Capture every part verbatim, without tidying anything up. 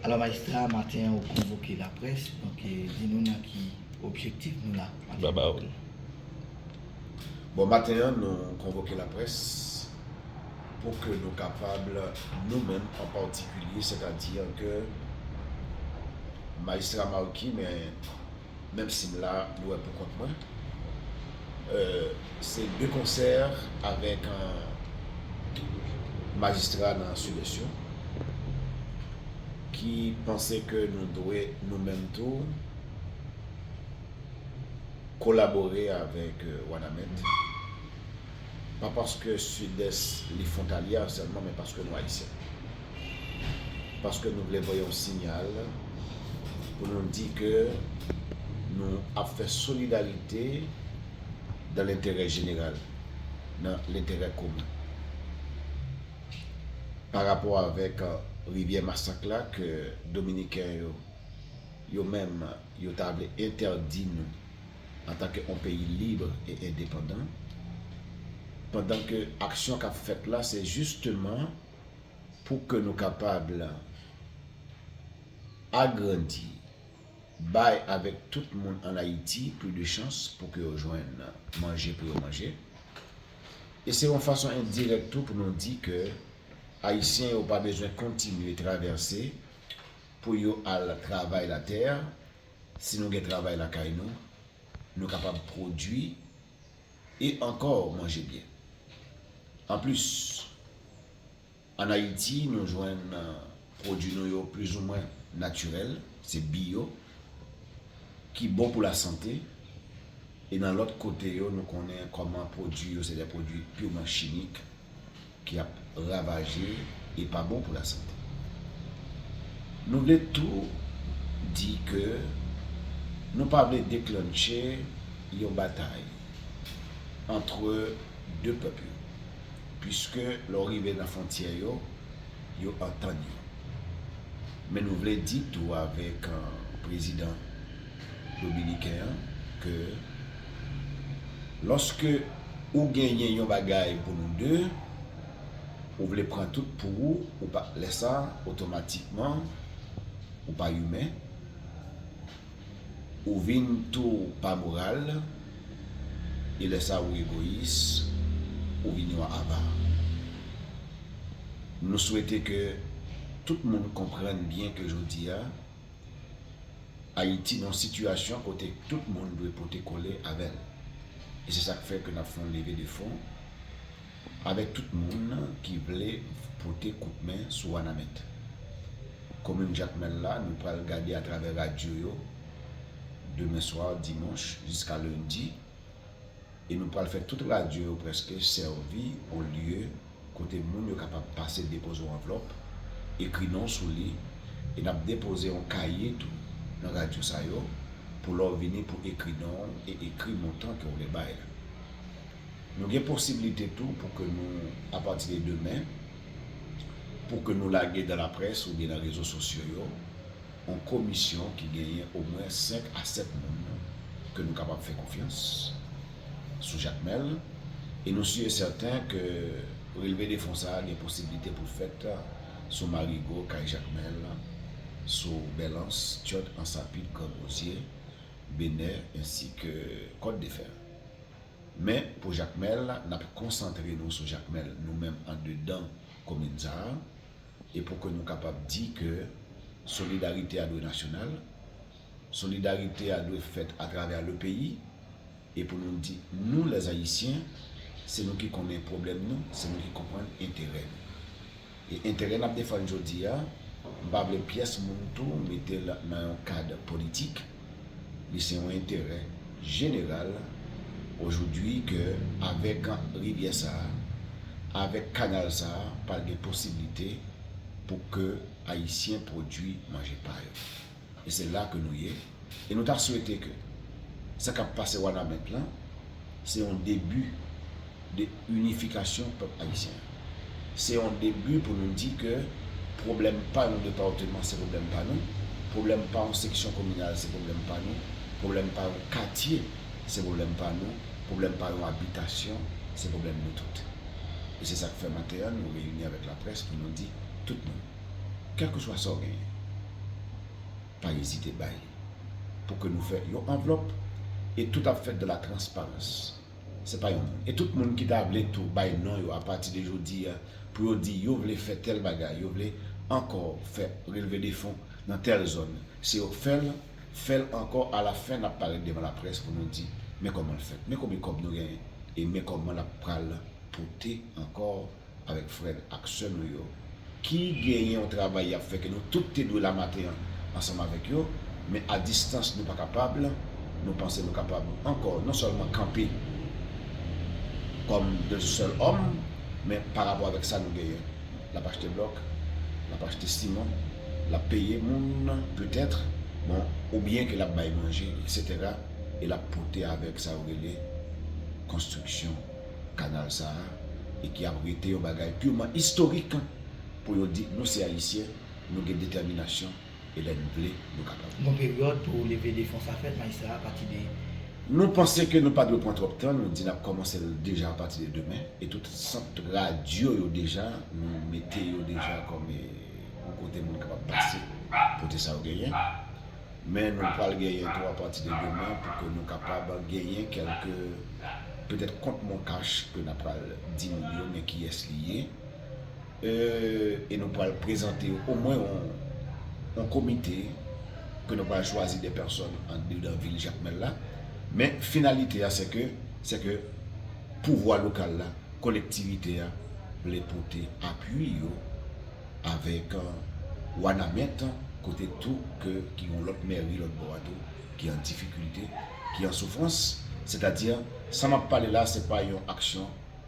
Alò, majistra, maten an, ou konvoke laprès, donk, eh, di nou nan ki objektif nou la maten an. Baba ou. Bon, maten an, nou konvoke laprès pou ke nou kapab, nou menm an patikilye, sètadi ke majistra Marquis, men menm si m la, nou wè pou kont mwen. Euh, se de konsè avèk, euh, majistra nan Sidès yo ki panse ke nou dwe nou menm tou kolabore avèk, euh, Wanament. Pa paske Sidès li fwontalye sèlman, men paske nou Ayisyen. Paske nou vle voye yon siyal pou nou di ke nou ap fè solidarite dans l'intérêt général, nan lenterè komen. Pa rapò avèk, euh, rivyè masak la ke Dominiken yo, yo menm, yo ta vle entèdi nou antanke yon peyi lib e endepandan, pandan ke aksyon k ap fèt la, se jisteman pou ke nou kapab agrandi, bay avèk tout moun ann Ayiti plis de chans pou ke yo jwenn manje pou yo manje. E se yon fason endirèk tou pou nou di ke Ayisyen yo pa bezwen kontinye travèse pou yo al travay latè. Si nou gen travay lakay nou, nou kapab pwodui e ankò manje byen. Anplis, ann Ayiti, nou jwenn, euh, pwodui nou yo plizoumwen natirèl, se biyo, ki bon pou lasante, e nan lòt kote yo, nou konnen kòman pwodui yo se de pwodui pirman chimik ki ap ravaje e pa bon pou lasante. Nou vle tou di ke nou pa vle deklantche yon batay antre de pèp yo, piske lè w rive nan fwontyè yo, yo antann yo. Men nou vle di tou avèk, euh, prezidan dominiken an ke lòske ou genyen yon bagay pou nou de, ou vle pran tout pou ou, ou pa, lè sa, otomatikman, ou pa imen, ou vin tou pa moral, e lè sa ou egoyis, ou vin yon ava. Nou swete ke tout moun konprann byen ke jodi a, Ayiti nan yon sitiyasyon kote tout moun dwe pote kole avè l. E se sa k fè ke n ap fè yon leve de fon avèk tout moun ki vle pote kout men sou Wanament. Komin Jakmèl la, nou pral gade atravè radyo yo, demen swa, dimanch, jiska lendi, e nou pral fè tout radyo yo prèske sèvi yon lye kote moun yo kapab pase depoze yon anvlòp, ekri non w sou li, e n ap depoze yon kaye tou nan radyo sa yo, pou lè w vini pou ekri non w e ekri montan ke w vle bay la. Nou gen posiblite tou pou ke nou, apati de demen, pou ke nou lage dan laprès oubyen nan rezo sosyo yo, yon komisyon ki genyen omwen senk a sèt moun ke nou kapab fè konfyans sou Jakmèl, e nou si e sèten ke relve de fon sa a gen posiblite pou l fèt sou Marigo, Kay Jakmèl, sou Bèlans, Tyòt, Ansapit, Gran Gozye, Benè, ensi ke Kòt de Fè. Men, pou Jakmèl, n ap konsantre nou sou Jakmèl, nou menm andedan komin sa a, e pou ke nou kapab di ke solidarite a dwe nasyonal, solidarite a dwe fèt atravè le peyi, e pou nou di, nou, lèzayisyen, se nou ki konnen pwoblèm nou, se nou ki konprann enterè nou. E enterè n ap defann jodi a, m pa vle pyès moun tou mete l nan yon kad politik. Li se yon enterè jeneral, ojodwi, ke avèk rivyè sa a, avèk kanal sa a, pral gen posiblite pou ke Ayisyen pwodui manje pa yo. E se la ke nou ye. E nou ta swete ke sa k ap pase Wanament lan, se yon debi de inifikasyon pèp ayisyen an. Se yon debi pou nou di ke pwoblèm pa yon depatman se pwoblèm pa nou, pwoblèm pa yon seksyon kominal se pwoblèm pa nou, pwoblèm pa yon katye se pwoblèm pa nou, pwoblèm pa yon abitasyon se pwoblèm nou tout. E se sa k fè maten an nou reyini avèk laprès pou nou di tout moun, kèlkeswa sa w genyen, Pa ezite bay. Pou ke nou fè yon anvlòp, e tout ap fèt dans la transparence. Se pa yon moun. E tout moun ki ta vle tou bay non yo apati de jodi a, pou yo di yo vle fè tèl bagay, yo vle ankò fè relve de fon nan tèl zòn, se yo k fè l, fè l ankò, alafen n ap parèt devan laprès pou nou di, men kòman l fèt, men konbyen kòb nou genyen, e men kòman l ap pral pote ankò avèk frè n ak sè nou yo, ki genyen yon travay y ap fè ke nou tout te dwe la maten an ansanm avèk yo, men a distans nou pa kapab, nou panse nou kapab ankò non sèlman kanpe kòm de sèl òm, men pa rapò avèk sa nou genyen, l ap achte blòk, l ap achte siman, l ap peye moun, petèt, bon, oubyen ke l ap bay manje, etsetera, e l ap pote avèk sa yo rele konstriksyon kanal sa a, e ki ap rete yon bagay pirman istorik pou yo di nou se Ayisyen, nou gen detèminasyon, e lè n vle, nou kapab. Gon peryòd pou leve de fon sa fèt, majistra, apati de. Nou panse ke nou pa dwe pran twòp tan, nou di n ap kòmanse l deja apati de demen, e tout sant radyo yo deja, nou mete yo deja kòm, e, yon kote moun kapab pase, pote sa yo genyen. Men nou pral genyen tou apati de demen pou ke nou kapab genyen kèlke, petèt, kont mon kach ke n ap pral di moun yo, men kiyès li ye. E, e nou pral prezante omwen yon, yon komite ke nou pral chwazi de pèsòn andedan vil Jakmèl la. Men finalite a, se ke, se ke pouvwa lokal la, kolektivite a, vle pote apui yo avèk, e, Wanament, kote tou ke ki yon lòt mèri lòt bò a tou, ki an difikilte, ki an soufrans. Sètadi, sa m ap pale la, se pa yon aksyon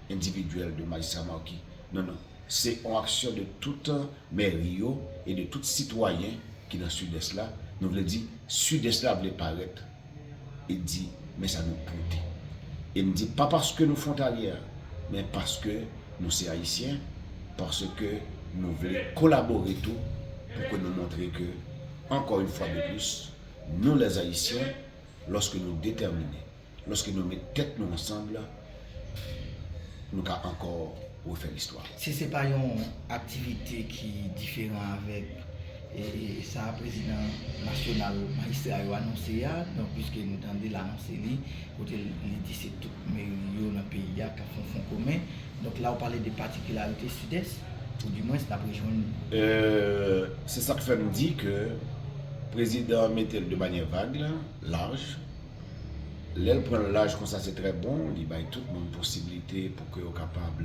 endividyèl de majistra Marky. Non, non. Se yon aksyon de tout mèri yo e de tout sitwayen ki nan Sidès la. Nou vle di, Sidès la vle parèt e di, men sa nou pote. E m di, pa paske nou fwontalyè, men paske nou se Ayisyen, paske nou vle kolabore tou pou ke nou montre ke, ankò yon fwa de plis, nou, les Haïtiens, lòske nou detèmine, lòske nou met tèt nou ansanm, nou ka ankò refè listwa. Si se pa yon aktivite ki diferan avèk, e, e, sa prezidan nasyonal majistra yo anonse a, donk, piske nou tande l anonse li, kote li di se tout meri yo nan peyi a k ap fè yon fon komen. Donk, la w pale de patikilarite Sidès, oudimwens n ap rejwenn. E, se sa k fè m di ke prezidan an mete l de manyè vag, laj, Lè l pran l laj konsa, se trè bon, li bay tout moun posiblite pou ke yo kapab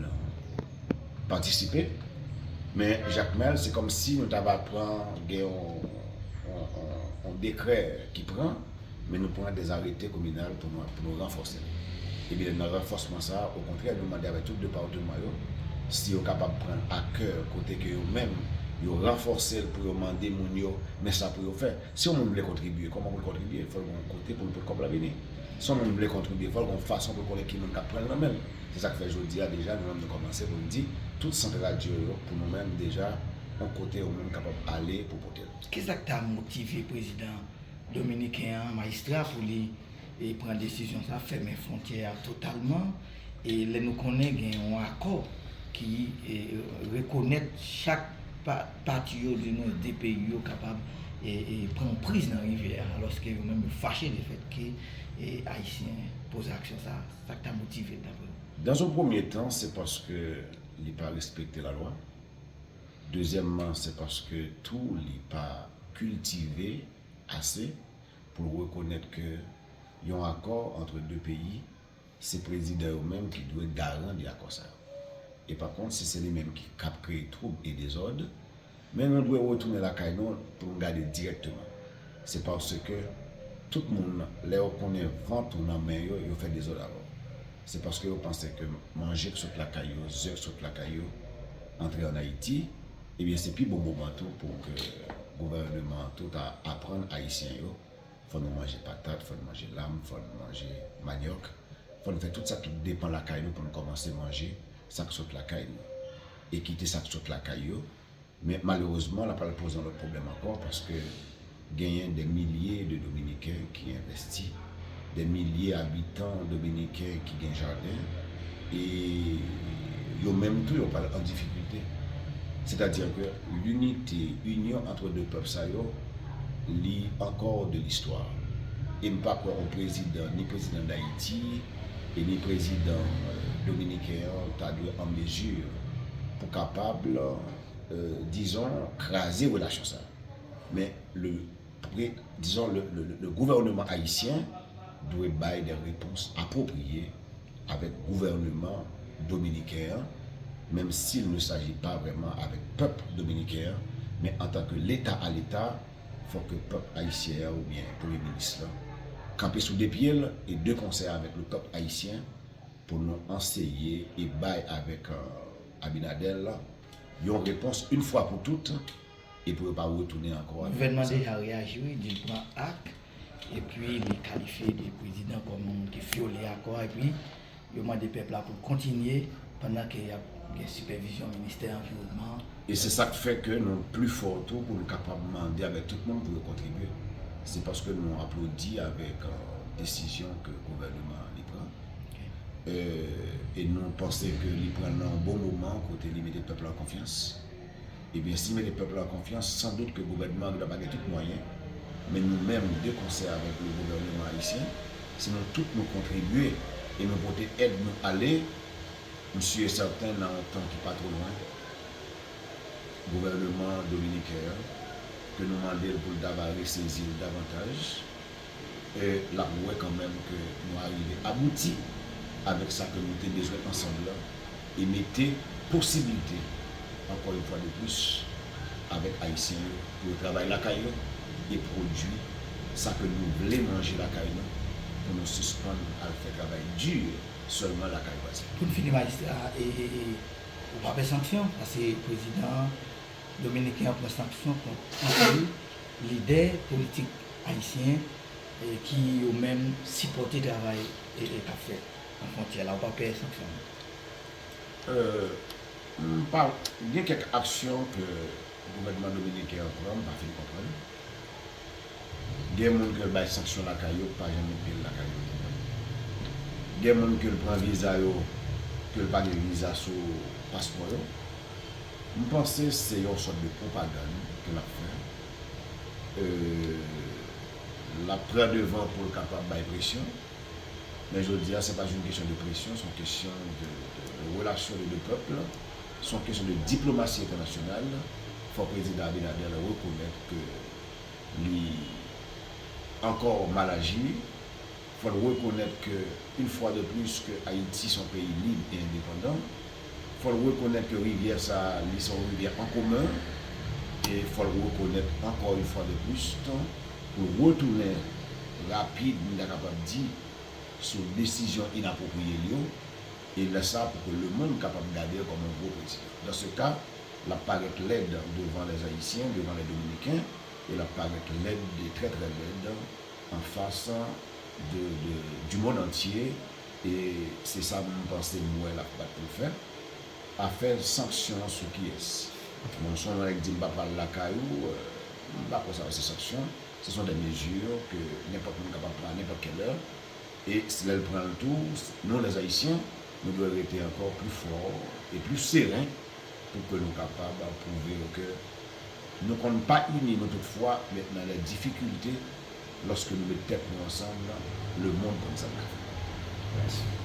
patisipe. Men Jakmèl, se kòmsi nou ta va pran, gen yon, yon, yon, yon dekrè ki pran, men nou pran dèzarete kominal pou nou, pou nou ranfòse l. Ebyen, nan ranfòsman sa a, okontrè, nou mande avèk tout depatman yo, si yo kapab pran l a kè, kote ke yo menm, yo ranfòse l pou yo mande moun yo, men sa pou yo fè. Si yon moun vle kontribye, kòman pou l kontribye? Fò l gen yon kote pou l pot kòb la vini. Si yon moun vle kontribye, fò l gen yon fason pou l konnen ki moun k ap pran l nan men l. Se sa k fè jodi a deja, nou menm nou kòmanse pou n di, tout sant radyo yo, pou nou menm deja, yon kote yon moun kapab ale pou pote l. Kisa k ta motive prezidan dominiken an, majistra, pou li, e, pran desizyon sa, fèmen fwontyè a totalman? E lè nou konnen gen yon akò ki, e, rekonèt chak pa-, pati yo, di nou, de peyi yo kapab, e, e, pran yon priz nan rivyè a, alòske yo menm yo fache lefètke, e, Ayisyen poze aksyon sa, sa k ta motive l, dapre w? Dans un premier temps, se paske li pa respekte lalwa. Dezyèmman, se paske tou li pa kiltive ase pou l rekonèt ke yon akò antre de peyi, se prezidan yo menm ki dwe garan de akò sa yo. E pa kont, si se li menm ki k ap kreye twoub e dezòd, men nou dwe retounen lakay nou pou nou gade dirèkteman. Se paske tout moun, lè yo konnen vant ou nan men yo, yo fè dezòd avè w. Se paske yo panse ke manje k sot lakay yo, ze k sot lakay yo, antre ann Ayiti, ebyen, se pi bon moman tou pou ke gouvènman an tou ta aprann Ayisyen yo, fò nou manje patat, fò nou manje lam, fò nou manje manyòk, fò nou fè tout sa ki depann lakay nou pou nou kòmanse manje sa k sot lakay nou. E kite sa k sot lakay yo, men malerezman, l ap pral poze yon lòt pwoblèm ankò, paske genyen dè milye de Dominiken ki envesti, dè milye abitan dominiken ki gen jaden, e yo menm tou, yo pral an difikilte. Sètadi ke linite, inyon antre de pèp sa yo, li ankò de listwa. E m pa kwè yon prezidan, ni prezidan Dayiti e ni prezidan, euh, dominiken an ta dwe an mezi pou kapab, euh, dizon, kraze relasyon sa. Men le, pre- dizon, le, le, le gouvènman ayisyen dwe bay de repons apwopriye avèk gouvènman dominiken an, menm si l ne saji pa vrèman avèk pèp dominiken an, men antanke Leta a Leta, fòk ke pèp ayisyen an oubyen premye minis la kanpe sou de pye l e de konsè avèk le pèp ayisyen pou nou anseye e bay avèk, euh, Abinader yon repons yon fwa pou tout e pou yo pa retounen ankò avèk. Gouvènman deja reyaji, wi, di l pran ak, epi li kalifye de prezidan kòm yon moun ki vyole akò, epi yo mande pèp la pou l kontinye pandan ke y ap gen sipèvizyon ministè anviwònman. E se sa k fè ke nou pli fò tou pou nou kapab mande avèk tout moun pou yo kontribye. Se paske nou aplodi avèk, euh, desizyon ke gouvènman an li pran. E, e nou panse ke li pran nan yon bon moman kote li mete pèp la an konfyans. Ebyen, si l mete pèp la an konfyans, san dout ke gouvènman an gentan pa gen tout mwayen, men nou menm, de konsè avèk le gouvènman ayisyen, si nou tout nou kontribye e nou pote èd nou ale, m si e sèten nan yon tan ki pa twò lwen, gouvènman dominiken an, ke nou mande l pou l ta va resezi l davantaj, e l ap wè kanmenm ke nou arive abouti avèk sa ke nou te bezwen ansanm lan, e mete posiblite, ankò yon fwa de plis, avèk Ayisyen yo pou yo travay lakay yo e pwodui sa ke nou vle manje lakay nou, pou nou sispann al fè travay di sèlman lakay vwazen. Pou n fini, majistra, e, e, e, ou pa pè sanksyon, paske prezidan dominiken an pran sanksyon kont anpil lidè politik ayisyen, e, ki yo menm sipòte travay, e, e, k ap fèt nan fwontyè la. Ou pa pè sanksyon? Euh, m pa, gen kèk aksyon ke gouvènman dominiken an pran, m pa fin konprann. Gen moun ke l bay sanksyon lakay yo, k pa janm met pye l lakay yo. Gen moun ke l pran viza yo, ke l pa gen viza sou paspò yo. M panse se yon sòt de pwopagann ke l ap fè. Euh, l ap pran devan pou l kapab bay presyon. Men jodi a, se pa yon kesyon de presyon, se yon kesyon de, de, de relasyon de de pèp, se yon kesyon de diplomasi entènasyonal. Fò prezidan Abinader rekonèt ke li ankò mal aji. Fò l rekonèt ke, yon fwa de plis, ke Ayiti se yon peyi lib e endepandan. Fò l rekonèt ke rivyè sa a, li se yon rivyè an komen. E fò l rekonèt ankò yon fwa de plis, pou l retounen rapid, m ta kapab di, sou desizyon inapwopriye l yo, e lè sa a pou ke lemonn kapab gade l kòm yon gwo prezidan. Dans ce cas, l ap parèt lèd devan les Haïtiens, devan les Dominicains, e l ap parèt lèd, de très très lèd, an fas de, de, du monde entier, e se sa m panse m wè l ap bat pou l fè. Afè sanksyon an sou kiyès? Bon, si yon nèg di m pa pral lakay ou, euh, m pa kwè sa se sanksyon. Ce sont des mesures que nenpòt moun kapab pran a nenpòt kèl è. E si lè l pran l tou, nou, les Haïtiens, nou dwe rete ankò pli fò e pli seren pou ke nou kapab pwouve yo ke nou konn pa ini nou tout fwa, men nan lè difikilte, lòske nou met tèt nou ansanm, lemonn konn sa l ka fè. Mèsi.